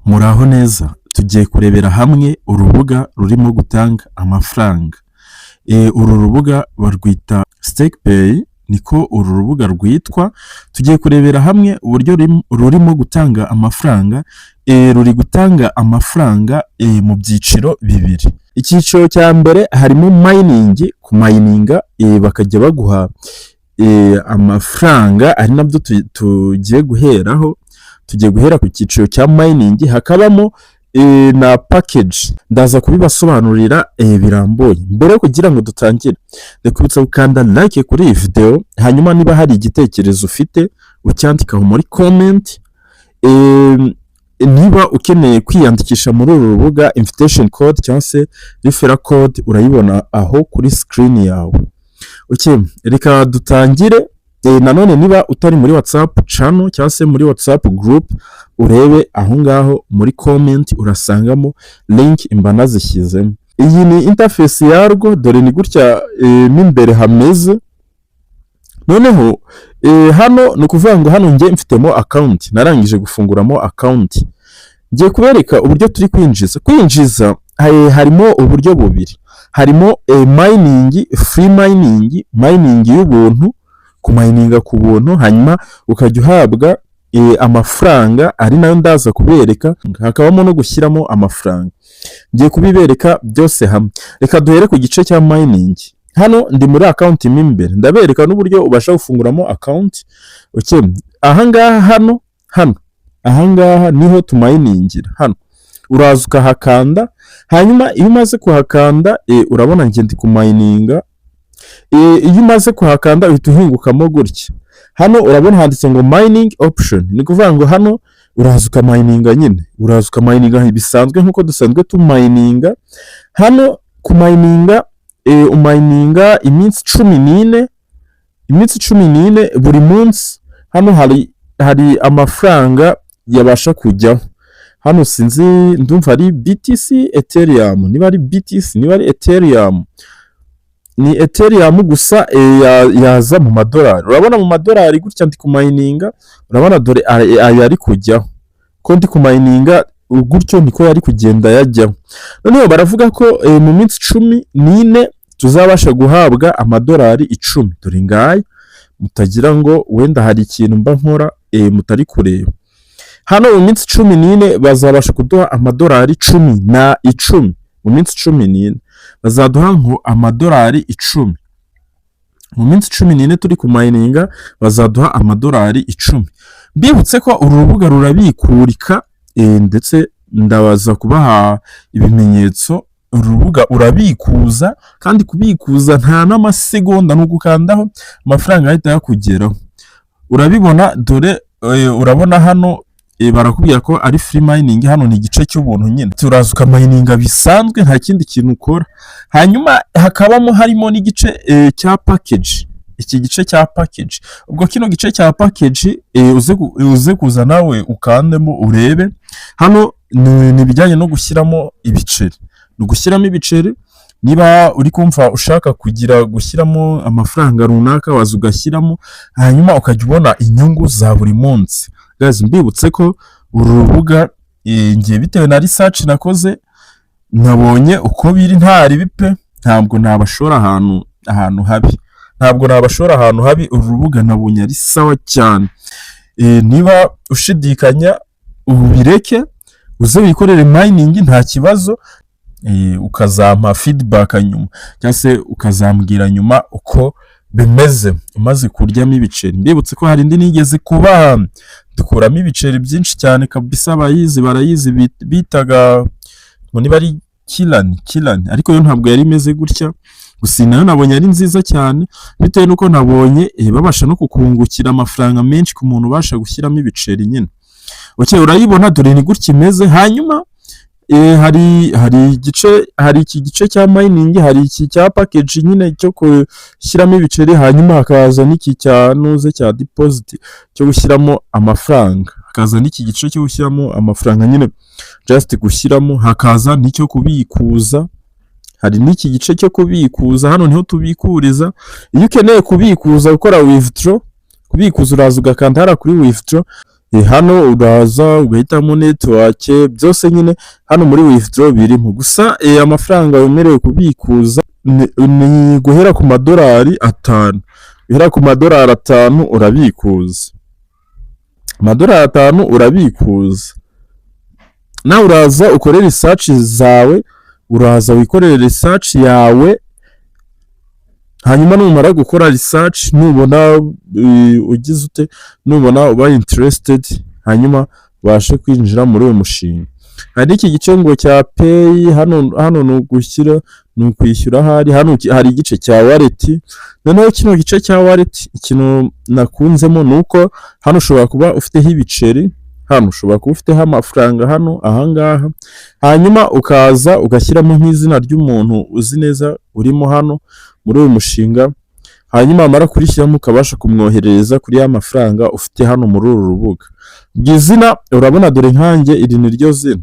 Muraho neza, tugiye kurebera hamwe urubuga rurimo gutanga amafaranga. Uru rubuga barwita Stakepay, niko uru rubuga rwitwa. Tugiye kurebera hamwe uburyo rurimo gutanga amafaranga. Ruri gutanga amafaranga mu byiciro bibiri. Icyiciro cya mbere harimo mining, kumayininga bakajya baguha amafaranga, ari nabyo tugiye guheraho. Tugiye guhera ku cyiciro cya mining, hakabamo na package. Ndaza kubibasobanurira birambuye. Mbere yo kugira ngo dutangire, ndakwibutsa gukanda like kuri iyi video, hanyuma niba hari igitekerezo ufite ucyandikaho muri comment. Niba ukeneye kwiyandikisha muri uru rubuga, invitation code cyangwa se referral code urayibona aho kuri screen yawe. Okay, reka dutangire. Nanone niba utari muri WhatsApp channel cyangwa se muri WhatsApp group, urebe aho ngaho muri comment urasangamo link mba nazishyizemo. Iyi ni interface yarwo, dore ni gutya mo imbere hameze. Noneho hano ni ukuvuga ngo hano njye mfitemo account, narangije gufunguramo account. Ngiye kubereka uburyo turi kwinjiza. Kwinjiza harimo uburyo bubiri: harimo mining, free mining, mining y'ubuntu, kumayininga ku buntu, hanyuma ukajya uhabwa amafaranga, ari nayo ndaza kubereka. Hakabamo no gushyiramo amafaranga. Ngiye kubibereka byose hamwe. Reka duhere ku gice cya mining. Hano ndi muri account mo imbere, ndabereka n'uburyo ubasha gufunguramo account. Okay, ahangaha hano ahangaha niho tumayiningira. Hano uraza ukahakanda, hanyuma iyo umaze kuhakanda, urabona njye ndi kumayininga. Iyo umaze kuhakanda uhita uhingukamo gutya. Hano urabona handitse ngo mining option, ni ukuvuga ngo hano uraza ukamayininga nyine, uraza ukamayininga bisanzwe nk'uko dusanzwe tumayininga. Hano kumayininga, umayininga iminsi 14, iminsi 14 buri munsi. Hano hari amafaranga yabasha kujyaho. Hano sinzi, ndumva ari BTC Ethereum, niba ari BTC, niba ari Ethereum, ni Ethereum gusa yaza mu madolari. Urabona mu madolari gutya ndi kumayininga, urabona dore aya ari kujyaho. Ko ndi kumayininga gutyo niko yari kugenda yajyaho. Noneho baravuga ko mu minsi 14 tuzabasha guhabwa amadolari 10. Dore ngaya, mutagira ngo wenda hari ikintu mba nkora mutari kureba. Hano mu minsi 14 bazabasha kuduha amadolari 10. Mu minsi 14 bazaduha ngo amadolari 10. Mu minsi 14 turi kumayininga bazaduha amadolari 10. Mbibutse ko uru rubuga rurabikurika, ndetse ndabaza kubaha ibimenyetso. Uru rubuga urabikuza, kandi kubikuza nta n'amasegonda, ni ugukandaho amafaranga ahita yakugeraho. Urabibona dore, urabona hano barakubwira ko ari free mining. Hano ni igice cy'ubuntu nyine, turaza ukamayininga bisanzwe, nta kindi kintu ukora. Hanyuma hakabamo harimo n'igice cya package. Iki gice cya package, ubwo kino gice cya package, uze kuza nawe ukandemo urebe. Hano ni ibijyanye no gushyiramo ibiceri, ni ugushyiramo ibiceri. Niba uri kumva ushaka kugira gushyiramo amafaranga runaka, waza ugashyiramo, hanyuma ukajya ubona inyungu za buri munsi. Guys, mbibutse ko uru rubuga, ngiye bitewe na research nakoze, nabonye uko biri nta ribi pe. Ntabwo nabashora ahantu habi, ntabwo nabashora ahantu habi. Uru rubuga nabonye ari sawa cyane. Niba ushidikanya ubireke, uze wikorere mining nta kibazo, ukazampa feedback nyuma cyangwa se ukazambwira nyuma uko bimeze umaze kuryamo ibiceri. Mbibutse ko hari indi nigeze kubaha dukuramo ibiceri byinshi cyane kabisa, abayizi barayizi, bitaga ngo niba ari Kirani Kirani, ariko yo ntabwo yari imeze gutya. Gusa iyi nayo nabonye ari nziza cyane, bitewe n'uko nabonye babasha no kukungukira amafaranga menshi ku muntu ubasha gushyiramo ibiceri nyine. Okay, urayibona dore ni gutya imeze. Hanyuma hari igice, hari iki gice cya mining, hari iki cya package nyine cyo gushyiramo ibiceri, hanyuma hakaza n'iki cya nuze cya deposit cyo gushyiramo amafaranga, hakaza n'iki gice cyo gushyiramo amafaranga nyine, just gushyiramo, hakaza n'icyo kubikuza. Hari n'iki gice cyo kubikuza, hano niho tubikuriza. Iyo ukeneye kubikuza, gukora withdraw, kubikuza, uraza ugakanda hariya kuri withdraw. Hano uraza ugahitamo network, byose nyine hano muri withdraw birimo. Gusa amafaranga wemerewe kubikuza ni guhera ku madolari 5. Guhera ku madolari 5 urabikuza, amadolari 5 urabikuza. Nawe uraza ukore research zawe, uraza wikorere research yawe. Hanyuma numara gukora research, nubona ugize ute, nubona uba interested, hanyuma ubashe kwinjira muri uyu mushinga. Hari iki gice ngo cya pay hano. Hano ni ugushyira, ni ukwishyura. Ahari hano hari igice cya wallet. Noneho kino gice cya wallet, ikintu nakunzemo ni uko hano ushobora kuba ufiteho ibiceri, hano ushobora kuba ufiteho amafaranga hano ahangaha, hanyuma ukaza ugashyiramo nk'izina ry'umuntu uzi neza urimo hano muri uyu mushinga. Hanyuma wamara kurishyiramo, ukabasha kumwoherereza kuri ya mafaranga ufite hano muri uru rubuga. Iryo zina urabona, dore nkanjye iri ni ryo zina,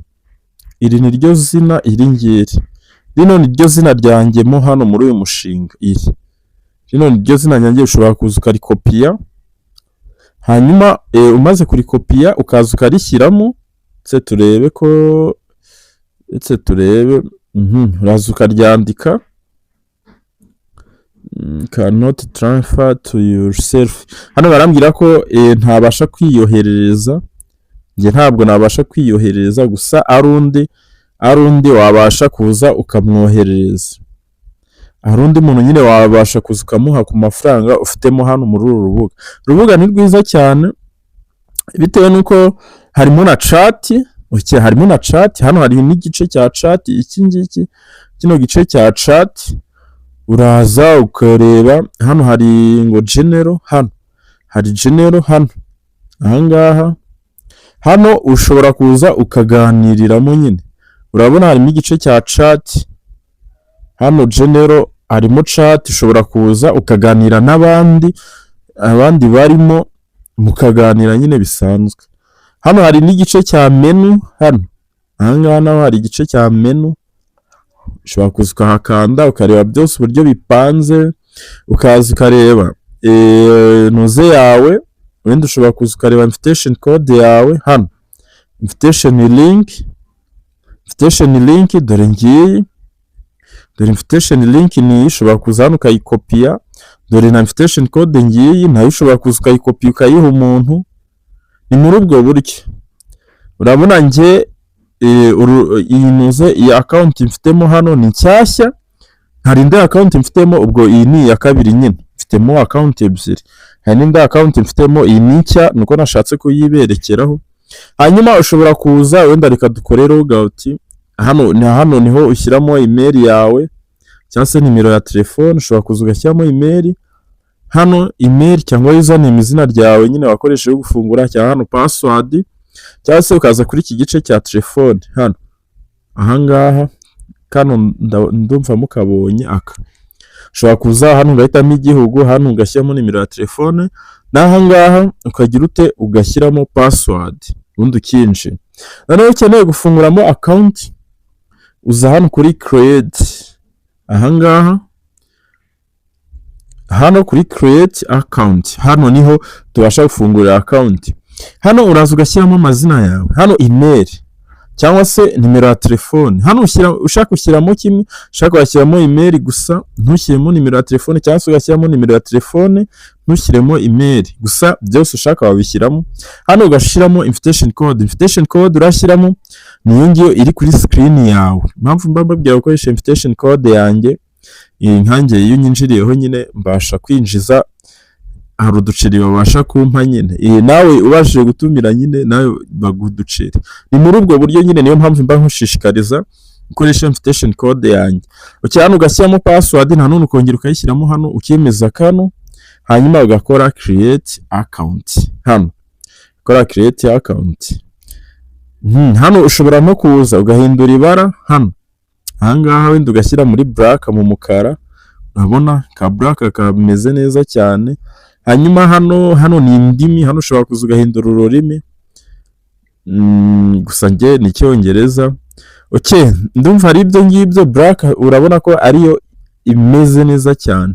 iri ni ryo zina, iri ngiri, rino ni ryo zina ryanjye mo hano muri uyu mushinga. Iri rino ni ryo zina ryanjye. Ushobora kuza ukarikopiya, hanyuma umaze kurikopiya ukaza ukarishyiramo. Ndetse turebe ko, ndetse turebe, uraza ukaryandika. Cannot transfer to yourself. Hano barambwira ko ntabasha kwiyoherereza. Njye ntabwo nabasha kwiyoherereza, gusa ari undi wabasha kuza ukamwoherereza, hari undi muntu nyine wabasha kuza ukamuha ku mafaranga ufitemo hano muri uru rubuga. Urubuga ni rwiza cyane bitewe n'uko harimo na chat. Okay, harimo na chat hano, hari n'igice cya chat. Iki ngiki, kino gice cya chat, uraza ukareba hano hari ngo general, hano hari general, hano ahangaha hano ushobora kuza ukaganiriramo nyine. Urabona harimo igice cya chat hano, general, harimo chat, ushobora kuza ukaganira n'abandi, abandi barimo mukaganira nyine bisanzwe. Hano hari n'igice cya menu. Hano ahangaha naho hari igice cya menu, ushobora kuza ukahakanda ukareba byose uburyo bipanze, ukaza ukareba nuze yawe. Wenda ushobora kuza ukareba invitation code yawe hano, invitation link. Invitation link dore ngiyi, dore invitation link ni iyi, ushobora kuza hano ukayikopiya. Dore na invitation code ngiyi, nayo ushobora kuza ukayikopiya ukayiha umuntu. Ni muri ubwo buryo. Urabona njye iyi nuze, iyi account mfitemo hano ni nshyashya, hari indi account mfitemo. Ubwo iyi ni iya kabiri nyine, mfitemo account ebyiri, hari n'indi account mfitemo. Iyi ni nshya, nuko nashatse kuyiberekeraho. Hanyuma ushobora kuza wenda, reka dukore logout. Hano ni hano niho ushyiramo email yawe cyangwa se nimero ya telefone. Ushobora kuza ugashyiramo email hano, email cyangwa username, izina ryawe nyine wakoresheje gufungura, cyangwa hano password, cyangwa se ukaza kuri iki gice cya telefone hano ahangaha. Kano ndumva mukabonye aka. Ushobora kuza hano ugahitamo igihugu, hano ugashyiramo nimero ya telefone, n'ahangaha ukagira ute, ugashyiramo password, ubundi ukinjira. Noneho ukeneye gufunguramo account, uza hano kuri create ahangaha, hano kuri create account. Hano niho tubasha gufungurira account. Hano uraza ugashyiramo amazina yawe, hano email cyangwa se nimero ya telefone. Hano ushyira, ushaka ushyiramo kimwe, ushaka washyiramo email gusa ntushyiremo nimero ya telefone, cyangwa se ugashyiramo nimero ya telefone ntushyiremo email gusa. Byose ushaka wabishyiramo. Hano ugashyiramo invitation code. Invitation code urashyiramo niyo ngiyo iri kuri screen yawe. Impamvu mba mbabwira gukoresha invitation code yanjye iyi, nkanjye iyo unyinjiriyeho nyine mbasha kwinjiza, hari uduceri babasha kumpa nyine. Nawe ubashije gutumira nyine, nawe baguha uduceri. Ni muri ubwo buryo nyine, niyo mpamvu mba nkushishikariza gukoresha invitation code yanjye. Okay, hano ugashyiramo password, nanone ukongera ukayishyiramo hano, ukemeza kano, hanyuma ugakora create account hano, ukora create account. Hano ushobora no kuza ugahindura ibara hano ahangaha, wenda ugashyira muri black, mu mukara. Urabona ka black kameze neza cyane. Hanyuma hano ni indimi. Hano ushobora kuza ugahindura ururimi. Gusa njye ni Icyongereza. Okay, ndumva ari ibyo ngibyo. Black urabona ko ariyo imeze neza cyane,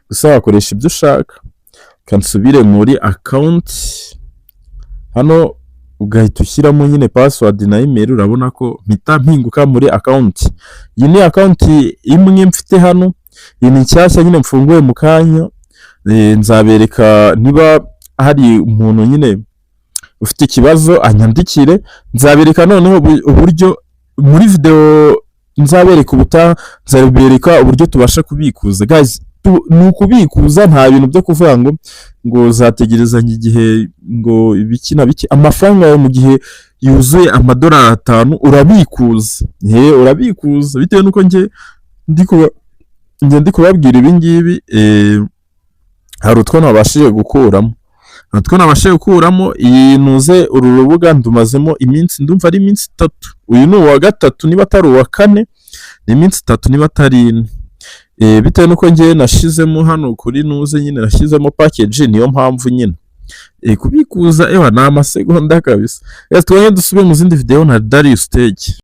gusa wakoresha ibyo ushaka. Kansubire muri account hano. Ugahita ushyiramo nyine password na email. Urabona ko mpita mpinguka muri account. Iyi ni account imwe mfite hano, iyi ni nshyashya nyine mfunguye mu kanya. Nzabereka niba hari umuntu nyine ufite ikibazo anyandikire, nzabereka noneho uburyo muri video nzabereka ubutaha, nzabereka uburyo tubasha kubikuza. Guys, ni ukubikuza, nta bintu byo kuvuga ngo uzategerezanya igihe ngo ibiki na biki. Amafaranga yawe mu gihe yuzuye amadolari 5 urabikuza. He, urabikuza bitewe n'uko njye ndi kubabwira ibi ngibi. Hari utwo nabashije gukuramo, hari utwo nabashije gukuramo. Iyi nuze, uru rubuga ndumazemo iminsi, ndumva ari iminsi 3, uyu ni uwa gatatu niba atari uwa kane, ni iminsi 3 niba atari 4. Bitewe n'uko njyewe nashizemo hano kuri nuze nyine nashyizemo package, niyo mpamvu nyine kubikuza ewa ni amasegonda kabisa. Twongere dusubire mu zindi video na Darius Stage.